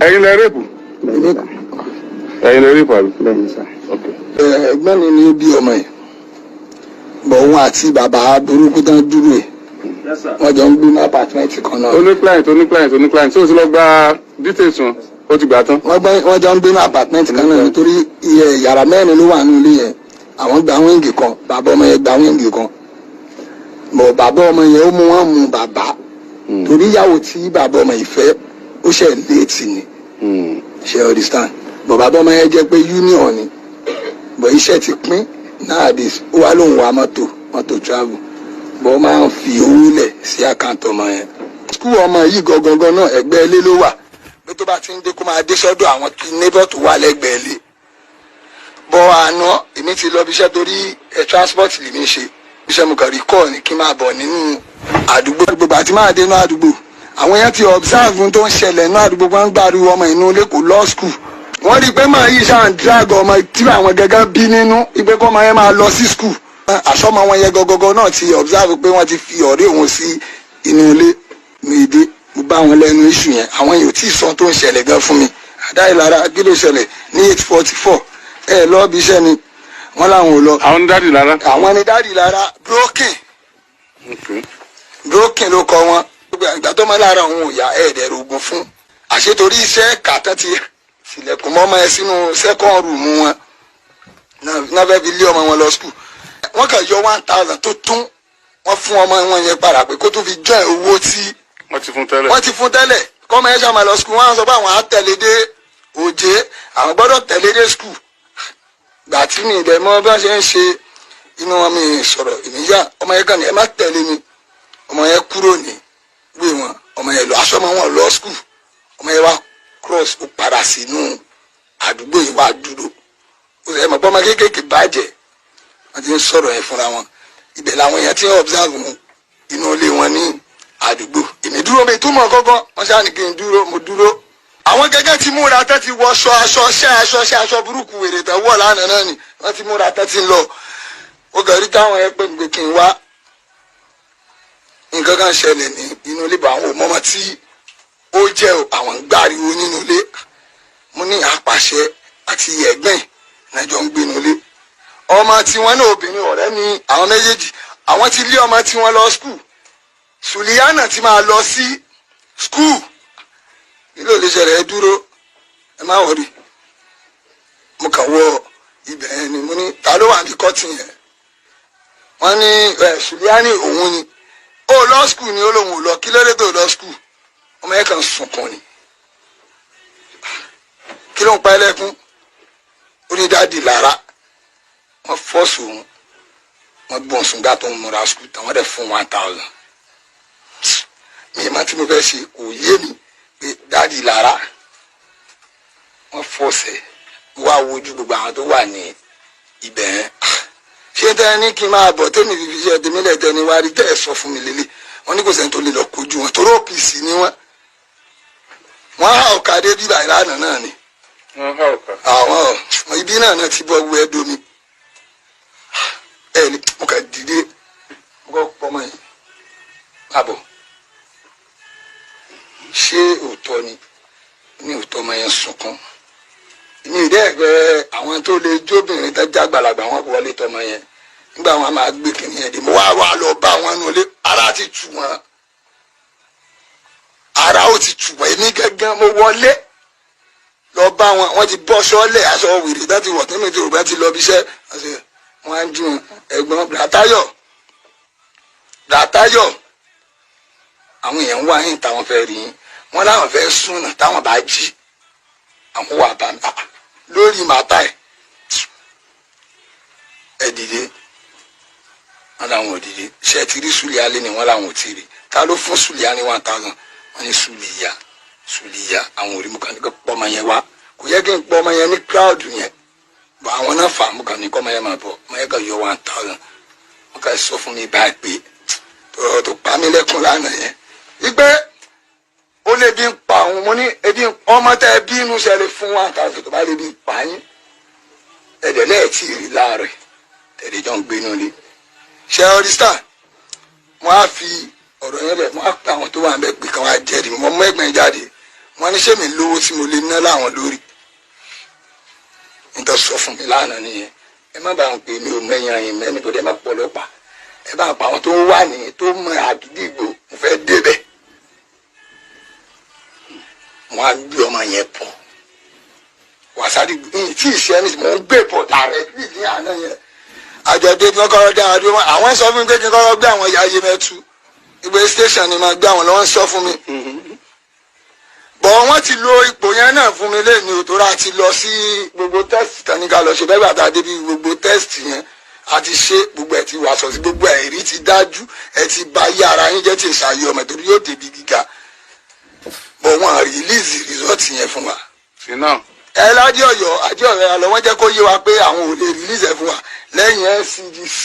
Ẹ̀yin lẹ rape? Bẹ́ẹ̀ni sà. Ẹ̀yin lẹ rape, àbí? Bẹ́ẹ̀ni sà. Ok. Ẹ̀gbọ́n mi ni ó bí ọmọ yìí bọ̀, òun àti bàbá burúkú tán dúró ẹ̀, wọ́n jọ ń gbé ní apartment kan náà. Ó ní client, ó ní client, ó ní client tí ó ti lọ gba details wọn, ó ti gbà tán. Wọ́n jọ ń gbé ní apartment kan náà, nítorí iye yàrá mẹ́rin ló wà nínú ilé yẹn. Àwọn gba wing kan, bàbá ọmọ yẹn gba wing kan bọ̀. Bàbá ọmọ yẹn, ó mú wọn mú bàbá, torí ìyàwó tí bàbá ọmọ yìí fẹ́, ó ṣe late ni, ṣe understand? Bọ̀ bàbá ọmọ yẹn jẹ́ pé union ni bọ̀, iṣẹ́ ti pín nowadays. Ó wá lóun wa mọ́tò, mọ́tò travel bọ̀, ó máa ń fi owó lẹ̀ sí account ọmọ yẹn. School ọmọ yìí gangan náà, ẹgbẹ́ ilé ló wà, pé tó bá ti ń dé, kó máa dé sọ́dọ̀ àwọn neighbor tó wà lẹ́gbẹ̀ẹ́ ilé. Bọ́ àná, èmi ti lọ bí iṣẹ́, torí ẹ̀ transport lèmi ń ṣe iṣẹ́. Mo kàn rí kọ́ ni kí n máa bọ̀ nínú àdúgbò. Gbogbo àti máa dé inú àdúgbò, àwọn èèyàn ti observe ohun tó ń ṣẹlẹ̀ nínú àdúgbò. Wọn ń gbàdúrà ọmọ inú ilé kò lọ school. Wọ́n rí i pé máa yí ṣáà ń drag ọmọ tí àwọn gẹ́gẹ́ bí nínú ìpè kọ́ ọmọ yẹn máa lọ sí school. Àṣọmọ wọn yẹn gọgọgọ náà ti observe pé wọ́n ti fi ọ̀rẹ́ òun sí inú ilé mi. Dé, mo bá wọn lẹ́nu issue yẹn. Àwọn yìí ò tí ì sọ tó ń ṣẹlẹ̀ gan fún mi. Àdáyé kí ló ṣẹlẹ̀ ní 8:44? Ẹ lọ́ọ́ bí iṣẹ́ ni, wọ́n láwọn ò lọ. Àwọn ní daddy lára. Àwọn ní daddy lára broken. Broken ló kọ wọn. Ìgbà tó mọ lára òun ò yá, ẹ̀ẹ́dẹ̀ rògùn fún àṣetorí iṣẹ́ kàtán ti tilẹ̀kùn mọ́ ọmọ ẹ sínú second room wọn náà, fẹ́ fi lé ọmọ wọn lọ school. Wọ́n kàn yọ 1,000 tó tún wọ́n fún ọmọ wọn yẹn padà, pé kó tún fi join owó tí wọ́n ti fún tẹ́lẹ̀. Wọ́n ti fún tẹ́lẹ̀, kọ́mọ ẹ̀ ṣáà máa lọ school. Wọ́n á sọ pé àwọn á tẹ̀lé dé òjé, àwọn gbọ́dọ̀ tẹ̀lé dé school. Gbà tí mi ìdẹ̀ mọ́ bí wọ́n ṣe ń ṣe inú wọn, mi sọ̀rọ̀ ìníyà. Ọmọ yẹn kàn ní, "Ẹ má tẹ̀lé mi." Ọmọ yẹn kúrò ní wé wọn, ọmọ yẹn lọ aṣọ ọmọ wọn lọ school. Ọmọ yẹn wá cross, ó padà sínú àdúgbò yìí, wá dúró. Ó sọ, ẹ mọ̀ pé ọmọ kéékèèké bàjẹ́, wọ́n ti ń sọ̀rọ̀ yẹn fúnra wọn. Ibẹ̀ làwọn èèyàn ti ń observe inú ilé wọn ní àdúgbò. Èmi dúró, mi túmọ̀ gángan. Wọ́n ṣáà ní kí n dúró, mo dúró. Àwọn gẹ́gẹ́ ti múra tán, ti wọṣọ, aṣọ ṣẹ́, aṣọ ṣẹ́, aṣọ burúkú wèrè tán wọ̀ lánàá náà ni wọ́n ti múra tán, ti ń lọ. Ó kàn rí táwọn yẹn pè mí pé kí n wá, nǹkan kan ṣẹlẹ̀ ní inú ilé bá. Àwọn ò mọ́mọ́ tí ó jẹ́ o, àwọn ń gbáriwo nínú ilé. Mo ní àpàṣẹ àti ẹ̀gbẹ́n náà jọ ń gbénu ilé. Ọmọ tiwọn náà, obìnrin ọ̀rẹ́ mi, àwọn méjèèjì, àwọn ti lé ọmọ tiwọn lọ school. Sùlíyànà ti máa lọ sí school. Kí ló lè ṣẹlẹ̀? Ẹ dúró, ẹ má worry. Mo kàn wọ ibẹ̀ yẹn ni. Mo ní, "Ta ló wà ní curtain yẹn?" Wọ́n ní ẹ Sùlíyàní òun ni. Ó lọ school ni? Ó lóun ò lọ. Kí ló dé tó lọ school? Ọmọ yẹn kàn sunkún ni. Kí ló ń pa ẹlẹ́kún? Ó ní daddy lára wọ́n force òun, wọ́n gbọ́n sùn gbà tó ń múra school tán, wọ́n dẹ̀ fún 1,000. Mi ìmọ̀ tí mo fẹ́ ṣe kò yé mi, pé daddy lára wọ́n force ẹ̀. Wá wojú gbogbo àwọn tó wà ní ibẹ̀ yẹn. Ṣé tẹ́ ẹ ní kí n máa bọ̀, tẹ́mi fi fi ṣe tèmi lẹ̀, tẹ́ ni wá rí tẹ́ ẹ sọ fún mi lélẹ̀? Wọ́n ní kò sẹ́ni tó lè lọ kojú wọn, torí OPC ni wọ́n. Wọ́n há ọ̀kadà bíbà ìlànà náà ni. Wọ́n há ọ̀kà. Àwọn ibi náà náà ti bọ́ wú ẹ domi ẹ ní. Mo kà dìde, mo kọ́ pọ́ mọ́ yìí àbọ̀. Ṣé òótọ́ ni? Ní òótọ́. Ọmọ yẹn sunkún ní ìdí ẹ̀gbẹ́. Àwọn tó lè jóbìnrin tó jágbàlagbà, wọn kò wọlé tọmọ yẹn. Nígbà wọn máa gbé kìnìún yẹn dé, mo wá wá lọ bá wọn nulẹ̀. Ara ti tù wọn, ara ó ti tù wọn. Èmi gángan mo wọlé lọ bá wọn, wọn ti bọ́ sọ́lẹ̀, aṣọ wèrè tó ti wọ̀ tó mi ti rò bá ti lọ bí iṣẹ́. Wọn á dùn ẹ̀gbọ́n Bùràtáyọ̀, Bùràtáyọ̀, àwọn èèyàn wá yín táwọn fẹ́ rí yín. Wọn láwọn fẹ́ sùn náà, táwọn bá jí, àwọn wà bá mi lórí màtá ẹ. Ẹ dìde. Wọn làwọn ò dìde. Ṣe ti rí Sùlíà lé ní? Wọn làwọn ò tí rí. Ta ló fún Sùlíà ní 1,000? Wọn ní Sùlíà, Sùlíà, àwọn ò rí. Mo kàn ní kó pọ́ ọmọ yẹn wá. Kò yẹ kí n pọ́ ọmọ yẹn ní crowd yẹn bọ̀, àwọn náà fà. Mo kàn ní kọ́ ọmọ yẹn máa bọ̀. Ọmọ yẹn kàn yọ 1,000. Wọn kàn sọ fún mi báyìí pé tọrọ tó pa mí lẹ́kùn lánàá yẹn, wípé ó lè bí ń pa òun. Mo ní ebi ọmọ tẹ bí inú ṣẹlẹ̀ fún 1,000, tó bá lè bí ń pa yín, ẹ̀dẹ̀ lẹ́ẹ̀tì rí láàrẹ̀ tẹ̀lé jọ ń gbénu lé ṣe ọdísítà. Mo á fi ọ̀rọ̀ yẹn lẹ̀, mo á pa àwọn tó wà ń bẹ̀ pé kí wọ́n á jẹ́rìí. Mo mú ẹ̀gbọ́n jáde. Wọ́n ní ṣé mi lówó tí mo lè ná láwọn lórí? Nítorí sọ fún mi lánàá nìyẹn. Ẹ má bàa ń pè mí ò mẹ́yìn àyìn mẹ́ni tó dé, má pọ̀ lọ́pàá. Ẹ bá pa àwọn tó wà ní tó mọ àgídìgbò, mo fẹ́ débẹ̀. Wọ́n á gbé ọmọ yẹn pọ̀ wàsárì ní tí ìṣe ẹni mò ń gbé pọ̀ dàrẹ́ ní àná yẹn. Àjọ̀dé tí wọ́n kọ́kọ́ dá adó wọn, àwọn sọ fún mi pé kí n kọ́kọ́ gbé àwọn ya Yemẹtu, ìgbé station ni màá gbé àwọn lọ́wọ́, sọ fún mi. Bọ̀ wọ́n ti lo ipò yẹn náà fún mi lẹ́nu òtòrò àti lọ sí gbogbo test tán ní ká lọ ṣe bẹ́ẹ̀. Gbàtà débi gbogbo test yẹn a ti ṣe gbogbo ẹ̀, ti wà sọ sí gbogbo ẹ̀, rí ti dájú, ẹ ti ba yé ara yín jẹ́, tí ì ṣàyè ọmọ torí yóò débi gíga. Bọ̀ wọ́n release result yẹn fún wa. Sí náà. Ẹ ládé Ọ̀yọ́, adé Ọ̀yọ́ lọ, wọ́n jẹ́ kó yé wa pé àwọn ò lè release ẹ̀ fún wa lẹ́yìn NCDC.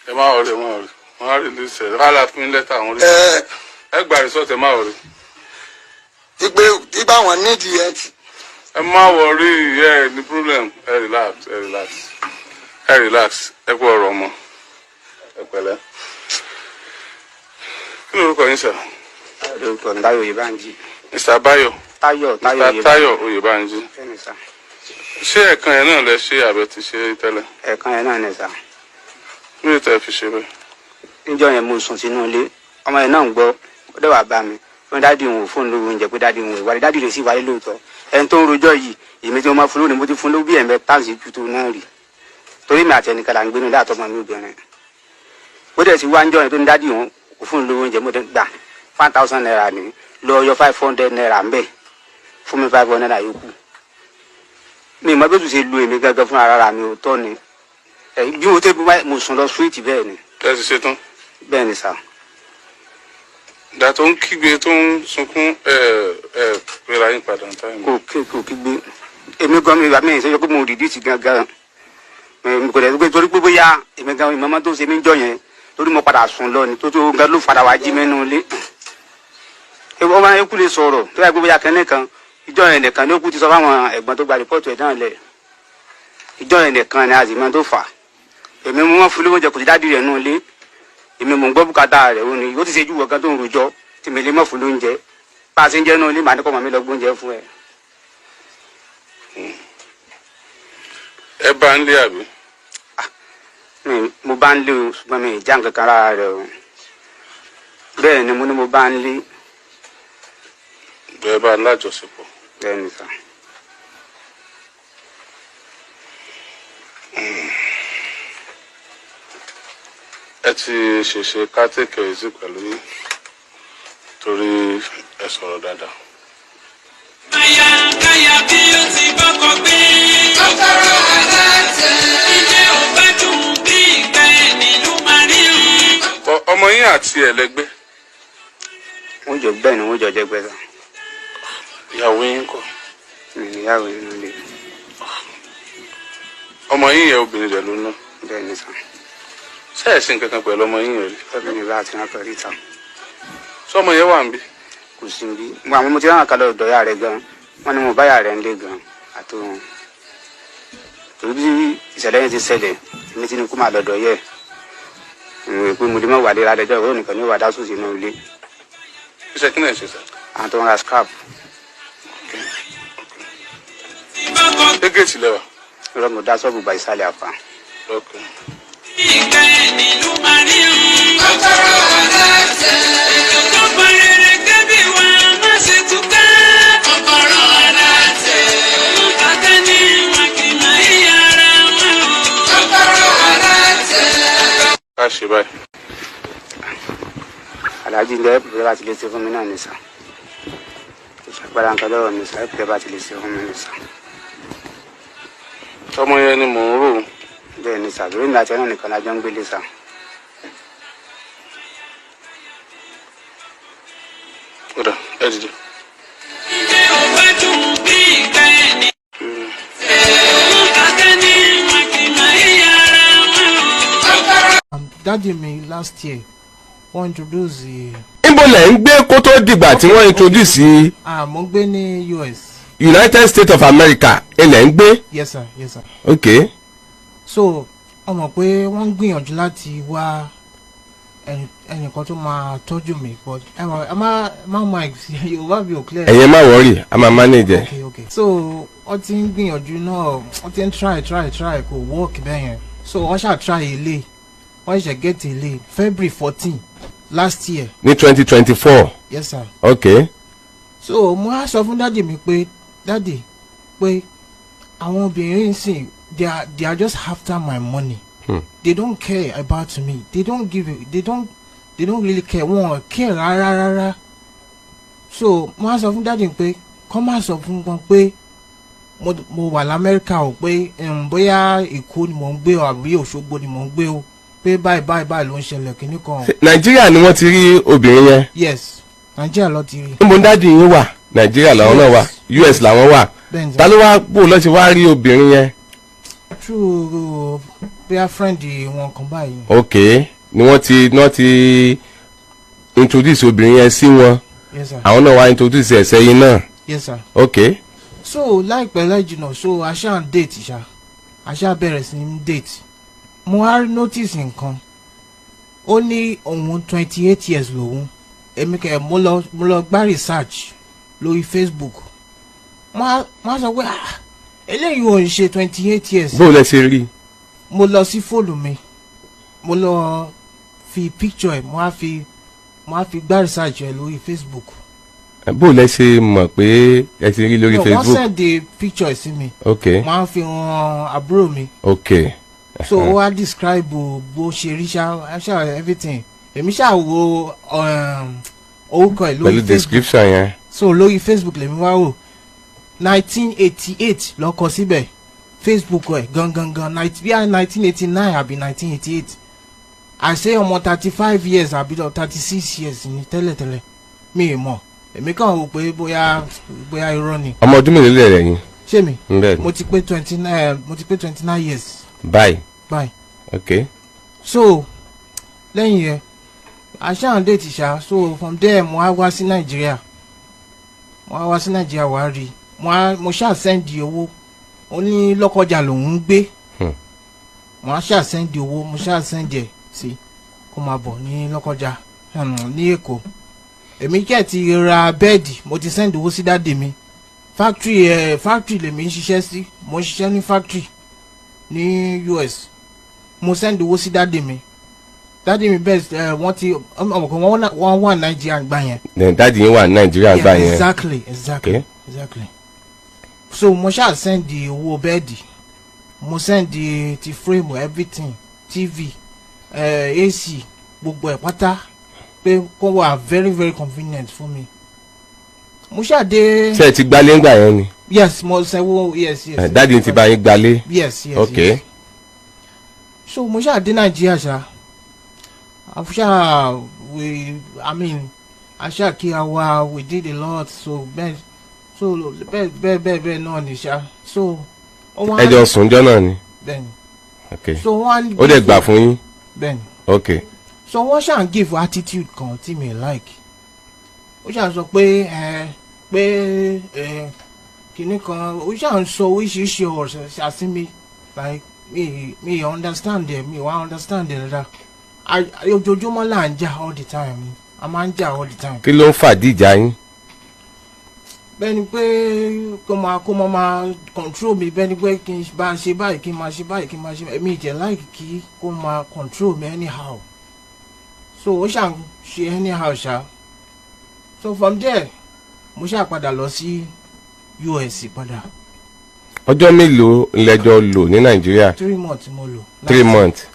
Ẹ má worry, ẹ má worry, wọn á release ẹ rálá fún yín lẹ́tà àwọn rí. Ẹ Ẹ gba result, ẹ má worry. Ìpè ìgbà wọn nídìí ẹ ti. Ẹ má worry, ẹ ní problem. Ẹ relax, ẹ relax, ẹ relax. Ẹ kú ọ̀rọ̀ ọmọ, ẹ pẹ̀lẹ́. Kí ni orúkọ yín, sir? Lórúkọ mi, Táyọ̀ Oyèbánjí. Mr. Bayo? Táyọ̀, Táyọ̀. Mr. Tayo Oyèbánjí. Bẹ́ẹ̀ni sà. Ṣé ẹ̀kan yẹn náà lẹ ṣe àbẹ ti ṣe tẹ́lẹ̀? Ẹ̀ẹ̀kan yẹn náà ni sà. Kí ló tẹ́ fi ṣe bẹ́ẹ̀? Níjọ́ yẹn, mo sùn sínú ilé, ọmọ yẹn náà ń gbọ́, ó dẹ̀ wá bá mi, ó ní daddy òun ò fóun lówó oúnjẹ, pé daddy òun ò wálé. Daddy rẹ̀ sì wálé lóòótọ́. Ẹni tó ń rojọ́ yìí, èmi tí mo máa fún lónìí, mo ti fún lówó bí ẹ̀mẹ́ táǹsì ju tó náà rí, torí mi àti ẹnìkan là ń gbénu ilé àtọmọ mi obìnrin. Ó dẹ̀ ti wá ń jọ yẹn tó ní daddy òun kò fóun lówó oúnjẹ. Mo dẹ̀ gbà ₦1,000 ní lọ yọ ₦500 ń bẹ̀ fún mi, 500 yòókù. Mi ìmọ̀ bí ó tún ṣe lu èmi gángan fún ara mi ò tọ́ ni. Ẹ bí mo tẹ́ mo sùn lọ súwìtì bẹ́ẹ̀ ni. Ẹ ti ṣe tán? Bẹ́ẹ̀ ni sà. Ìgbà tó ń kígbe, tó ń sunkún, ẹ ẹ pera yín padà ní time? Kò kígbe. Èmi gan mi mi ìṣe pé mo rìdíìsì gangan, mi kò dẹ̀ pé torí pé bóyá èmi gan ìmọ̀mọ́ tó ṣe mí jọ yẹn, torí mo padà sùn lọ ni tó gan ló padà wá jí mi nínú ilé. Ọmọ yẹn kú lè sọ̀rọ̀ tó yẹ pé bóyá kẹ́ni kan ìjọ yẹn nìkan ní ó kú ti sọ fáwọn ẹ̀gbọ́n tó gba report ẹ̀ náà lẹ̀. Ìjọ yẹn nìkan ni àzìmọ́ tó fà á. Èmi mo wọ́n fún lóúnjẹ, kò sí daddy rẹ̀ nínú ilé. Èmi mò ń gbọ́ bùkátà rẹ̀, ó ní ó ti ṣe ju wọ̀gán tó ń rojọ́ tí mi lè mọ̀ fún lóúnjẹ. Bá a ṣe ń jẹ́ nínú ilé, màá ní kọ́ mọ̀ mi lọ gbóúnjẹ fún ẹ. Ẹ bá ń lé àbí? Mi mo bá ń lé o, ṣùgbọ́n mi ì já nǹkan kan lára rẹ̀ o. Bẹ́ẹ̀ ni mo ní mo bá ń lé. Ẹ bá ń lájọṣepọ̀? Bẹ́ẹ̀ ni sà. Ẹ ti ṣèṣe ká take it easy pẹ̀lú yín torí ẹ sọ̀rọ̀ dáadáa. Aya káyà bí ó ti bọ́kọ gbé. Kọ́kọ́rọ́ aláṣẹ. Ilé ò bá dùn bí ìgbà ẹni ló máa rí o. Ọmọ yín àti ẹlẹgbẹ́? Wọ́n jọ, bẹ́ẹ̀ ni, wọ́n jọ jẹ́ gbẹ́sà. Ìyàwó yín kọ́? Mi níyàwó nínú ilé. Ọmọ yín yẹn, obìnrin rẹ̀ ló ná? Bẹ́ẹ̀ ni sà. Ṣé ẹ̀ sí nǹkan kan pẹ̀lú ọmọ yín yẹn rí? Mi ní bá a ti rán pẹ̀lú ìta. Ṣé ọmọ yẹn wà ń bí? Kò sí bí mo àwọn mo ti rán àkàlọ̀ ọ̀dọ̀ ya rẹ̀ gan, wọ́n ní mo bá yà rẹ̀ ń lé gan àti òun, torí bí ìṣẹ̀lẹ̀ yẹn ti ṣẹlẹ̀, èmi ti ní kó máa lọ́dọ̀ yẹ ìwé pé mo lè má wà lé lálẹ́ ìjọ nìkan ní wà dá sùn sínú ilé. Iṣẹ́ kí náà ṣe sà? Àwọn tó ń ra scrap. Ṣé géètì lẹ́wà? Lọ́rọ̀ mo dá sọ́ọ̀bù gba ìsàlẹ̀ àpá. Ok. Ìgbà ẹni ló máa rí o. Kọ́kọ́rọ́ aláṣẹ. Ètò tó bá rere kébì wá má ṣe túká. Kọ́kọ́rọ́ aláṣẹ. Bàtà ni wọn kì í máa yí ara wọn o. Kọ́kọ́rọ́ aláṣẹ. Ká ṣe báyìí. Aláàjì, ń jẹ́ ẹ̀pù bá ti lè ṣe fún mi náà ní sà. Kò sàgbára nǹkan lọ́wọ́ mi sà, ẹ̀pù bá ti lè ṣe fún mi ní sà. Ọmọ yẹn ni mò ń rò ó. Bẹ́ẹ̀ ni sà, lórí mi àti ẹ̀nà nìkan la jọ ń gbélé sà. Ó dà, ẹ dìde. Ilé ò bá dùn bí ìgbà ẹni. Bàtà ni wọn kì í máa yí ara wọn o. Daddy mi last year wọ́n introduce Níbo lẹ̀ ń gbé kó tó dìgbà tí wọ́n introduce? Ah, mo ń gbé ní US. United States of America ilẹ̀ ń gbé? Yes sir, yes sir. Ok. So wọ́n mọ̀ pé wọ́n ń gbìyànjú láti wá. ẹnìkan tó máa tọ́jú mi, but ẹ má ẹ má má má Yorùbá mi ò clear. Ẹ̀yin má worry, a máa manage ẹ̀. Okay, so wọ́n ti ń gbìyànjú náà, wọ́n ti ń try, try, try, kò work bẹ́ẹ̀ yẹn. So wọ́n ṣáà try ilé, wọ́n ṣe get ilé February 14 last year. Ní 2024? Yes, sir. So mo á sọ fún daddy mi pé, "Daddy, pé àwọn obìnrin sìn, they are just after my money. They don't care about me. They don't give a, they don't really care. Wọn ò care rárá rárá." So mo á sọ fún daddy pé kọ́ má sọ fún wọn pé mo wà lamẹ́ríkà o, pé bóyá Èkó ni mò ń gbé o àbí Òṣogbo ni mò ń gbé o, pé báyìí báyìí báyìí ló ń ṣẹlẹ̀, kínní kan. Ṣé Nàìjíríà ni wọ́n ti rí obìnrin yẹn? Yes, Nàìjíríà ló ti rí. Níbo ní daddy yín wà? Nàìjíríà làwọn náà wà? US làwọn wà? Bẹ́ẹ̀ ni. Ta ló wá bò lọ́ ti wá rí obìnrin yẹn? Through bóyá friend wọn kan báyìí. Ok, ni wọ́n ti introduce obìnrin yẹn sí wọn? Yes, sir. Àwọn náà wá introduce ẹ̀ sẹ́yìn náà? Yes, sir. So láìpẹ́ láì jìnnà, so a ṣáà ń date ṣá, a ṣáà bẹ̀rẹ̀ sí ní date. Mo wá notice nǹkan. Ó ní òun 28 years lòun. Èmi kẹ̀ mo lọ gbá research lórí Facebook. Mo á sọ pé, "Ah, eléyìí ò ń ṣe 28 years." Bó lẹ ṣe rí? Mo lọ sí fóònù mi, mo lọ fi picture ẹ̀, mo á fi gbá research ẹ̀ lórí Facebook. Bó lẹ ṣe mọ̀ pé ẹ ti rí lórí No, wọ́n Facebook? send the picture ẹ̀ sí mi. Mo á fi hàn àbúrò mi. So ó wá describe bó ṣe rí ṣá ṣá, everything. Èmi ṣáà wo orúkọ ẹ̀ lórí Pẹ̀lú Facebook. description yẹn. So lórí Facebook lèmi wá wò, 1988 ló kọ síbẹ̀. Facebook ẹ̀ gangan gan bíi 1989 àbí 1988. Àṣé ọmọ 35 years àbí 36 years ni tẹ́lẹ̀tẹ́lẹ̀. Mi ì mọ̀, èmi kàn wò pé bóyá irọ́ ni. Ọmọ ọdún mélòó lè rẹ̀ yín? Ṣé mi? Bẹ́ẹ̀ ni. Mo ti pé 29 years. Báyìí? Báyìí. So lẹ́yìn yẹn, a ṣáà ń date ṣá. So from there, mo á wá sí Nàìjíríà, mo á wá sí Nàìjíríà, wá rí mo ṣáà send owó. Ó ní Lọ́kọjà lòún ń gbé. Mo á ṣáà send owó, mo ṣáà send ẹ̀ sí kó máa bọ̀ ní Lọ́kọjà, ní Èkó. Èmi kẹ́ ti ra bed, mo ti send owó sí daddy mi. Factory ẹ̀, factory lèmi ń ṣiṣẹ́ sí, mo ń ṣiṣẹ́ ní factory ní US. Mo send owó sí daddy mi. Daddy mi bẹ́ẹ̀ ẹ, wọ́n ti ọmọ kan, wọ́n wà Nàìjíríà gbà yẹn. Then daddy yín wà ní Nàìjíríà gbà yẹn? Exactly. So mo ṣáà send owó bed, mo send ti frame, everything, TV, AC, gbogbo ẹ̀ pátá, pé kó wà very very convenient fún mi. Mo ṣáà dé. Ṣé ẹ ti gbálé ńgbà yẹn ni? Yes, mo sanwó, yes. Daddy yín ti bá yín gbálé? Yes. Yes. So mo ṣáà dé Nàìjíríà ṣá, ṣáà we, I mean, a ṣáà kí a wa, we did a lot. So bẹ́ẹ̀, so bẹ́ẹ̀ bẹ́ẹ̀ bẹ́ẹ̀ bẹ́ẹ̀ náà ni ṣá. So ó wá Ẹ jọ sùn jọ náà ni? Bẹ́ẹ̀ni. So wọ́n Ó dẹ̀ gbà fún yín? Bẹ́ẹ̀ni. So wọ́n ṣáà ń give attitude kan tí mi like. Ó ṣáà sọ pé ẹ pé ẹ kinní kan, ó ṣáà ń sọ oríṣiríṣi ọ̀rọ̀ ṣàṣì mi, like mi understand ẹ, mi wá understand ẹ dáadáa. Ojoojúmọ́ là ń jà, all the time, a máa ń jà all the time. Kí ló ń fàdíjà yín? Bẹ́ẹ̀ ni pé kó máa control mi, bẹ́ẹ̀ ni pé kí n bá ṣe báyìí, kí n máa ṣe báyìí, kí n máa ṣe báyìí. Mi jẹ́ like kí kó máa control mi anyhow. So ó ṣà ń ṣe anyhow ṣá. So from there, mo ṣáà padà lọ sí US padà. Ọjọ́ mélòó lẹ́jọ́ lò ní Nàìjíríà? 3 months mo lò. 3 months.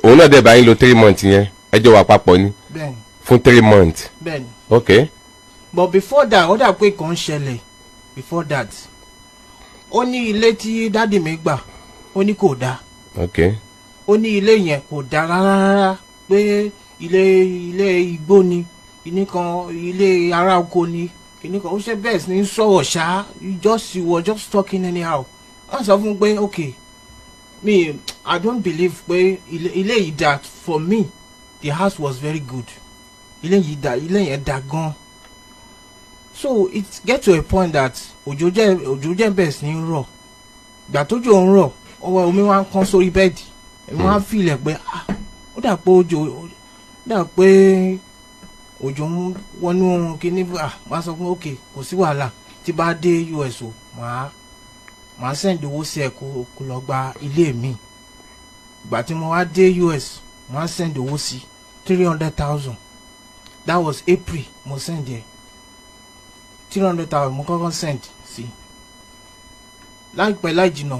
Òun náà dẹ̀ bá yín lò 3 months yẹn? Ẹjọ́ wà papọ̀ ni? Bẹ́ẹ̀ni. Fún 3 months? Bẹ́ẹ̀ni. But before that, ó dà pé kàn ń ṣẹlẹ̀ before that. Ó ní ilé tí daddy mi gbà, ó ní kò dáa. Ó ní ilé yẹn kò dáa rárá rárá, pé ilé igbó ni, kíní kan, ilé ará oko ni, kíní kan. Ó ṣe bẹ́ẹ̀ sí ní sọ̀rọ̀ ṣá, he was just talking anyhow. Wọ́n sọ fún un pé, okay, me, I don't believe pé ilé yìí dáa. For me, the house was very good. Ilé yìí dáa, ilé yẹn dáa gan. So it get to a point that òjò jẹ́ bẹ̀rẹ̀ sí ní rọ̀. Ìgbà tójò ń rọ̀, ọwọ́ omi wá ń kán sórí bed. Èmi wá ń feel ẹ̀ pé, ah, ó dà pé òjò Dà pé òjò ń wọnú kíní. Ah, máa sọ fún, ok, kò sí wàhálà, tí bá dé US o, màá send owó sí ẹ kó lọ gba ilé mi. Ìgbà tí mo wá dé US, màá send owó sí 300,000. That was April. Mo send ẹ 300,000. Mo kọ́kọ́ send sí. Láìpẹ́ láì jìnnà,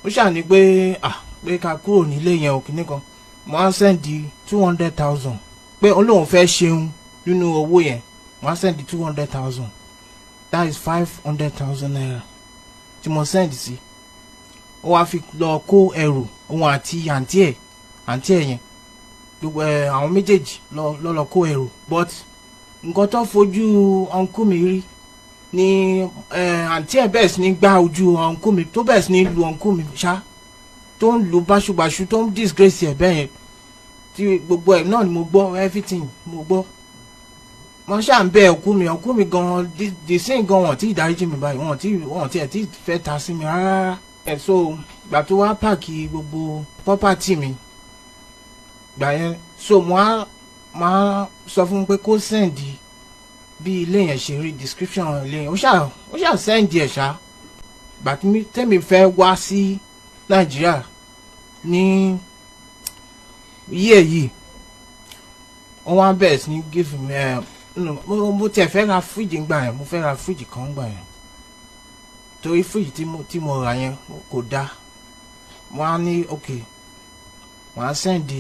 ó ṣàní pé, ah, pé ká kúrò nílé yẹn ò kíní kan. Mo á send 200,000, pé olóhùn fẹ́ ṣeun nínú owó yẹn. Mo á send 200,000, that is ₦500,000 tí mo send sí. Ó wá fi lọ kó ẹrù òun àti àǹtí ẹ̀ yẹn, gbogbo ẹ, àwọn méjèèjì lọ kó ẹrù. But nǹkan tó fojú uncle mi rí ni àǹtí ẹ̀ bẹ̀rẹ̀ sí ní gbá ojú uncle mi, tó bẹ̀rẹ̀ sí ní lu uncle mi ṣá, tó ń lu báṣubàṣu, tó ń disgrace ẹ̀ bẹ́ẹ̀ yẹn, tí gbogbo ẹ̀ náà ni mo gbọ́, everything mo gbọ́. Wọ́n ṣáà ń bẹ uncle mi gan the same gan, wọ́n tí ìdáríjì mi báyìí, wọ́n tí ẹ̀ tí fẹ́ ta sí mi rárá. Ẹ̀ so gbà tó wá pack gbogbo property mi gbà yẹn, so mo á máa sọ fún un pé kó send bí ilé yẹn ṣe rí, description ilé yẹn. Ó ṣáà send ẹ̀ ṣá. Gbà tí tẹ́mi fẹ́ wá sí Nàìjíríà ní yíyẹ yìí, wọ́n wá bẹ̀rẹ̀ sí ní give me ẹ̀ no, mo tiẹ̀ fẹ́ ra fíríjì ńgbà yẹn. Mo fẹ́ ra fíríjì kan ńgbà yẹn torí fíríjì tí mo rà yẹn kò dáa. Wọ́n á ní ok, wọ́n á send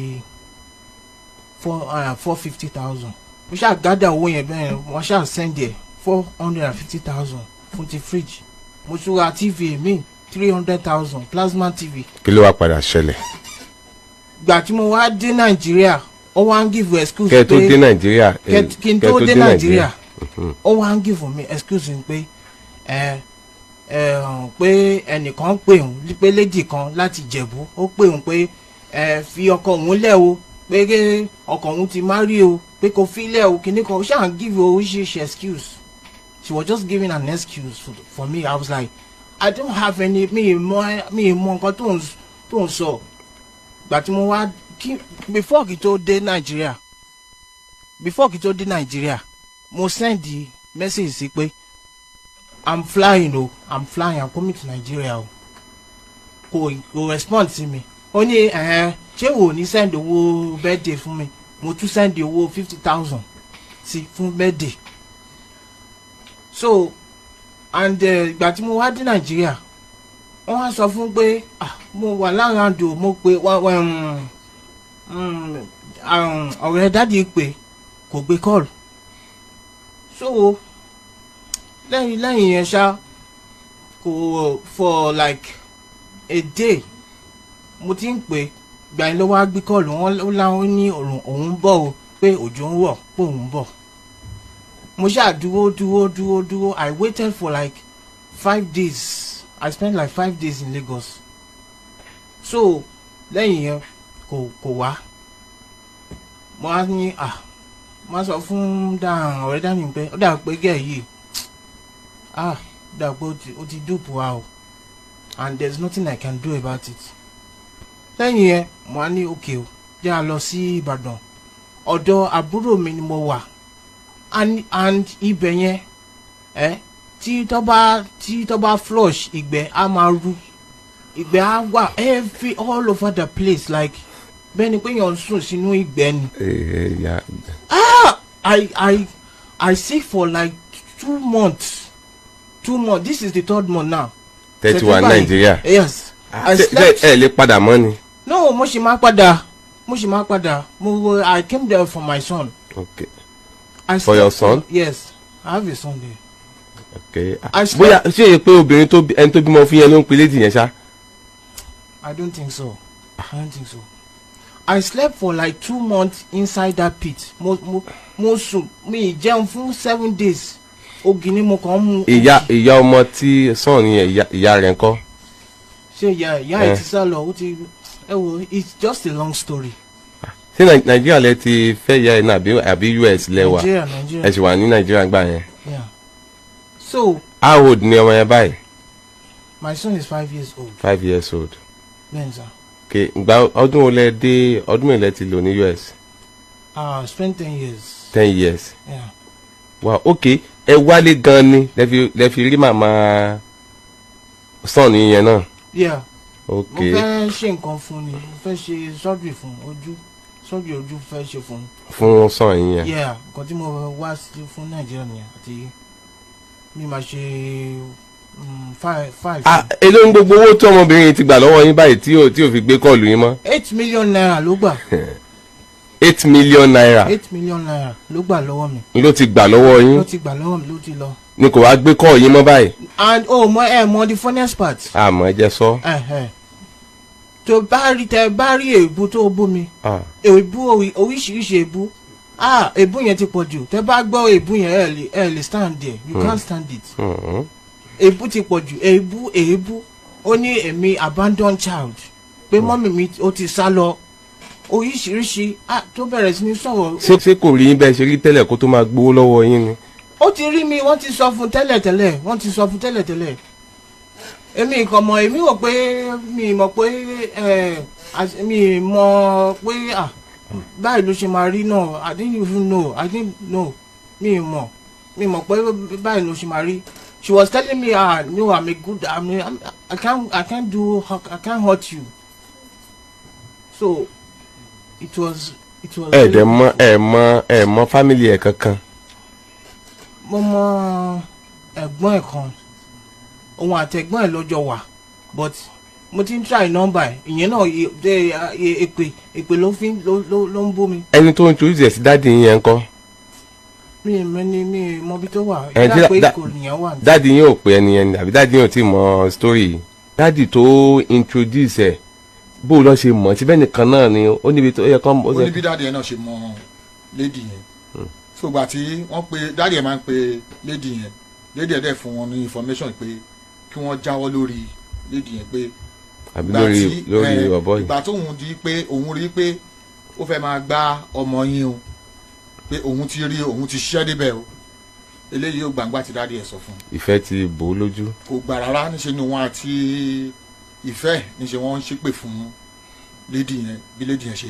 450,000. Mo ṣáà gather owó yẹn bẹ́ẹ̀, wọ́n ṣáà send ẹ̀ 450,000 fún ti fíríjì. Mo tún ra TV mi, 300,000, plasma TV. Kí ló wá padà ṣẹlẹ̀? Gbà tí mo wá dé Nàìjíríà, ó wá ń give excuse. Kẹ́ ẹ tó dé Nàìjíríà? Kí n tó dé Nàìjíríà, ó wá ń give me excuse pé ẹ ẹ pé ẹnìkan pè òun, pé lady kan láti Ìjẹ̀bú ó pè òun pé ẹ fi ọkọ òun lẹ̀ o, pé kí ọkọ òun ti marry o, pé kò fi lẹ̀ o, kíní kan. Ó ṣáà ń give oríṣiríṣi excuse. She was just giving an excuse for me. I was like, I don't have any, mi ì mọ nǹkan tó ń sọ. Gbà tí mo wá kí, before kí tó dé Nàìjíríà, mo send the message sí pé I'm flying o, I'm flying, I'm coming to Nigeria o. Kò respond sí mi. Ó ní ẹ̀hẹ́n, ṣé wò ní send owó birthday fún mi? Mo tún send owó 50,000 sí fún birthday. So and ìgbà tí mo wá dé Nàìjíríà, wọ́n wá sọ fún pé, ah, mo wà lára o, mo pe ọ̀rẹ́ daddy pé kò gbé call. So lẹ́yìn yẹn ṣá, kò for like a day mo ti ń pè. Gbà yín ló wá gbé call. Wọn ó láwọn ní òun bọ̀ o, pé òjò ń rọ̀, pé òun bọ̀. Mo ṣáà dúró, dúró, dúró, dúró. I waited for like 5 days. I spent like 5 days in Lagos. So lẹ́yìn yẹn, kò wá. Mo á ní, ah, mo á sọ fún dáhùn ọ̀rẹ́ dání pé ó dà pé gẹ̀ yìí, ah, ó dà pé ó ti dupe wa o, and there is nothing I can do about it. Lẹ́yìn yẹn, mo á ní okay o, jẹ́ a lọ sí Ìbàdàn. Ọ̀dọ̀ àbúrò mi ni mo wà and ibẹ̀ yẹn ẹ tí tó bá flush, ìgbẹ́ á máa rú, ìgbẹ́ á wà every all over the place, like bẹ́ẹ̀ ni pé èèyàn ń sùn sínú ìgbẹ́ ni. Ya. Ah, I sick for like 2 months, 2 months. This is the third month now. Tẹ́ ti wà September. Nàìjíríà? Yes. I Ṣé slept. ẹ lè padà mọ́ ni? No, mo ṣì máa padà, mo ṣì máa padà. Mo I came there for my son. I For your slept. son? Yes, I have a son there. I slept. Bóyá ṣé èyí pé obìnrin tó ẹni tó bímọ fún yẹn ló ń pe lady yẹn ṣá? I don't think so. I don't think so. I slept for like 2 months inside that pit. Mo sùn, mi ì jẹun fún 7 days. Ògì ni mo kàn ń mu. Ìyá ọmọ tí sàn yẹn, ìyá rẹ̀ ńkọ́? Ṣé ìyá ẹ̀ Eh. ti sá lọ? Ó ti, ẹ wo, it's just a long story. Ṣé Nàìjíríà lẹ ti fẹ́ ìyá ẹ̀ náà àbí US lẹ wà? Nigeria, Nigeria. Ẹ sì wà ní Nàìjíríà gbà yẹn? Yeah. So How old ni ọmọ yẹn báyìí? My son is 5 years old. 5 years old. Bẹ́ẹ̀ni sir. Ok, ìgbà ọdún wo lẹ dé? Ọdún mélòó lẹ ti lò ní US? Ah, spent 10 years. 10 years? Yeah. Wow, ok. Ẹ wálé gan ni lẹ fi rí màmá son yẹn náà? Yeah. Ok. Mo fẹ́ ṣe nǹkan fún ni, mo fẹ́ ṣe surgery fún ojú, surgery ojú fẹ́ ṣe fún. Fún son yẹn? Yeah, nǹkan tí mo wá sí fún Nàìjíríà nìyẹn, àti mi máa ṣe five five. Ah, èló ń gbogbo owó tí ọmọbìnrin yìí ti gbà lọ́wọ́ yín báyìí tí ò fi gbé call yín mọ́? ₦8 million ló gbà. ₦8 million? ₦8 million ló gbà lọ́wọ́ mi. Ló ti gbà lọ́wọ́ yín? Ló ti gbà lọ́wọ́ mi, ló ti lọ. Ni kò wá gbé call yín mọ́ báyìí? And oh, mọ ẹ mọ the funniest part. Àmọ́ ẹ jẹ́ sọ. Ẹ̀hẹ̀. Tó bá rí, tẹ bá rí èébú tó bú mi, èébú, oríṣiríṣi èébú. Ah, èébú yẹn ti pọ̀ jù. Tẹ bá gbọ́ èébú yẹn, ẹ lè stand there, you can't stand it. Èébú ti pọ̀ jù, èébú, èébú. Ó ní èmi abandon child, pé mummy mi ó ti sá lọ, oríṣiríṣi. Ah, tó bẹ̀rẹ̀ sí ní sọ̀rọ̀. Ṣé kò rí yín bẹ́ẹ̀ ṣe rí tẹ́lẹ̀ kó tó máa gbowó lọ́wọ́ yín ni? Ó ti rí mi, wọ́n ti sọ fún tẹ́lẹ̀tẹ́lẹ̀, wọ́n ti sọ fún tẹ́lẹ̀tẹ́lẹ̀. Èmi kàn mọ̀, èmi rò pé mi mọ̀ pé ẹ mi mọ̀ pé, ah, báyìí ló ṣe máa rí náà. I didn't even know, I didn't know. Mi mọ̀ pé báyìí ló ṣe máa rí. She was telling me, "Ah, no, I'm a good I'm a, I'm, I can't I can't do I can't hurt you." So it was. Ẹ dẹ̀ mọ̀, ẹ mọ̀ family ẹ̀ kankan? Mo mọ ẹ̀gbọ́n ẹ̀ kan, òun àtẹ̀gbọ́n ẹ̀ lọ́jọ́ wà, but mo ti ń try number ẹ̀, ìyẹn náà èpè ló fi ló ń bú mi. Ẹni tó ń introduce ẹ̀ sí daddy yín yẹn ńkọ́? Mi ì mẹ́ni, mi ì mọ ibi tó wà. Ẹ, ìdá pé tí kò nìyẹn wà. Daddy yín ò pè ẹni yẹn ni, àbí daddy yín ò tí mọ story yìí? Daddy tó introduce ẹ̀, bó o lọ ṣe mọ̀ síbẹ̀ nìkan náà ni ó níbi tó yẹ kán. Ó ní bí daddy ẹ̀ náà ṣe mọ lady yẹn. So gbà tí wọ́n pe daddy ẹ̀, máa ń pe lady yẹn, lady ẹ̀ dẹ̀ fún wọn ní information pé kí wọ́n jáwọ́ lórí lady yẹn, pé àbí ìgbà lórí tí, lórí ọ̀bọ yìí. Ìgbà tóun di pé òun rí pé ó fẹ́ máa gbá ọmọ yín o, pé òun ti rí, òun ti ṣiṣẹ́ débẹ̀ o, eléyìí ò gbàngbà tí daddy ẹ̀ sọ fún un. Ìfẹ́ ti bò ó lójú. Kò gbà rárá. Níṣe ni wọn àti ìfẹ́, níṣe wọ́n ń ṣépè fún lady yẹn. Bí lady yẹn ṣe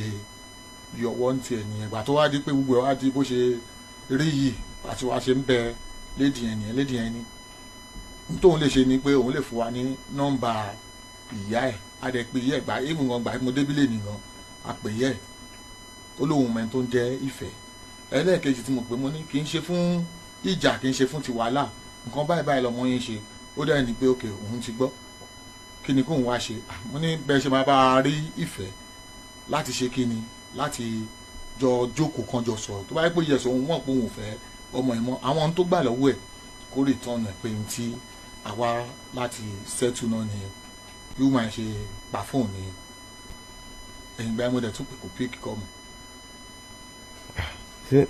yọwọ́ ní tiẹ̀ nìyẹn. Ìgbà tó wá di pé gbogbo ẹ̀ wá di bó ṣe rí yìí, àti wá ṣe ń bẹ lady yẹn nìyẹn. Lady yẹn ni n tóun lè ṣe ni pé òun lè fún wa ní nọ́mbà ìyá ẹ̀. Á dẹ̀ pé ìyá ẹ̀ gbà even gan gbà mo débílẹ̀ nìkan, a pè ìyá ẹ̀, ó lóun mẹ́ni tó ń jẹ́ Ìfẹ́. Ẹlẹ́ẹ̀kejì tí mo pè, mo ní kì í ṣe fún ìjà, kì í ṣe fún ti wàhálà, nǹkan báyìí báyìí lọmọ yín ṣe. Ó dẹ̀ ní pé ok, òun ti gbọ́, kí ni kóun wá ṣe? Ah, mo ní bẹ́ẹ̀ ṣe máa bá a rí Ìfẹ́ láti ṣe kí ni, láti jọ jókòó kan, jọ sọ̀rọ̀. Tó bá yẹ pé yẹsọ̀, òun mọ̀ pé òun ò fẹ́ ọmọ ẹ̀ mọ́, àwọn ohun tó gbà lọ́wọ́ ẹ̀, kó return ẹ̀, pé n tí àwa láti settle náà nìyẹn. Bí wọ́n máa ṣe pa fóònù nìyẹn. Ẹ̀yìn ìgbà yẹn, mo dẹ̀ tún pè, kò pick call mọ́. Ṣé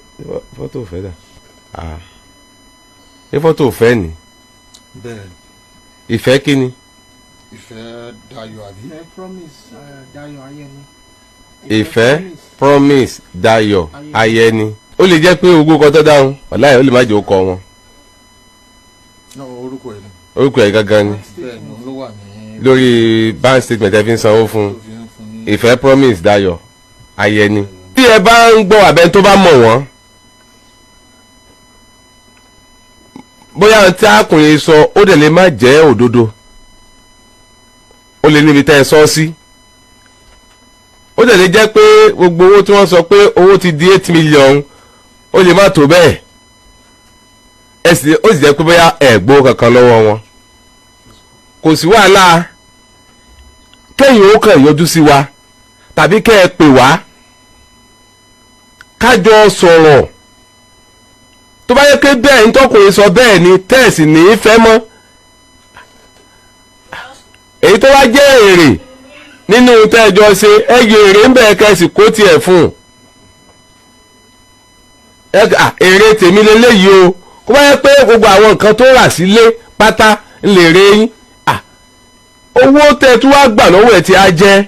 fọ́tò fẹ́ dà? Ah. Ṣé fọ́tò fẹ́ ni? Bẹ́ẹ̀. Ìfẹ́ kí ni? Ìfẹ́ Dayọ̀, àbí? Ìfẹ́ Promise Dayọ̀ Ayẹni. Ìfẹ́ Promise Dayọ̀ Ayẹni. Ó lè jẹ́ pé ogún kan tó dáhùn wàláhì, ó lè má jẹ́ ó kọ wọn. Náà orúkọ ẹ̀ ni. Orúkọ ẹ̀ gangan ni? Bẹ́ẹ̀ ni, òun ló wà ní lórí bank statement ẹ fi ń sanwó fún. Tó fi ń fún ní. Ìfẹ́ Promise Dayọ̀ Ayẹni. Tí ẹ bá ń gbọ́ abẹ́ tó bá mọ̀ wọ́n, bóyá ohun tí arákùnrin sọ, ó dẹ̀ lè má jẹ́ òdodo, ó lè níbi tẹ́ ẹ sọ sí, ó dẹ̀ lè jẹ́ pé gbogbo owó tí wọ́n sọ pé owó ti di 8 million, ó lè má tó bẹ́ẹ̀. Ẹ sì, ó sì jẹ́ pé bóyá ẹ gbowó kankan lọ́wọ́ wọn, kò sí wàhálà. Kẹ́yìn ó kàn yọjú sí wa tàbí kẹ́ ẹ pè wá, kájọ sọ̀rọ̀. Tó bá yẹ pé bẹ́ẹ̀ ń tọkùnrin sọ bẹ́ẹ̀ ni, tẹ́ẹ̀sì ní í fẹ́ mọ́, èyí tó wá jẹ́ èrè nínú tẹ́ẹ̀jọ ṣe, ẹ yọ èrè ń bẹ̀, kẹ́sì kó tiẹ̀ fún un. Èrè tèmi leléyìí o. Kó bá yẹ pé gbogbo àwọn nǹkan tó rà sílé pátá ń lè rè yín, owó tẹ́ tí wàá gbà lọ́wọ́ ẹ̀ tí á jẹ́.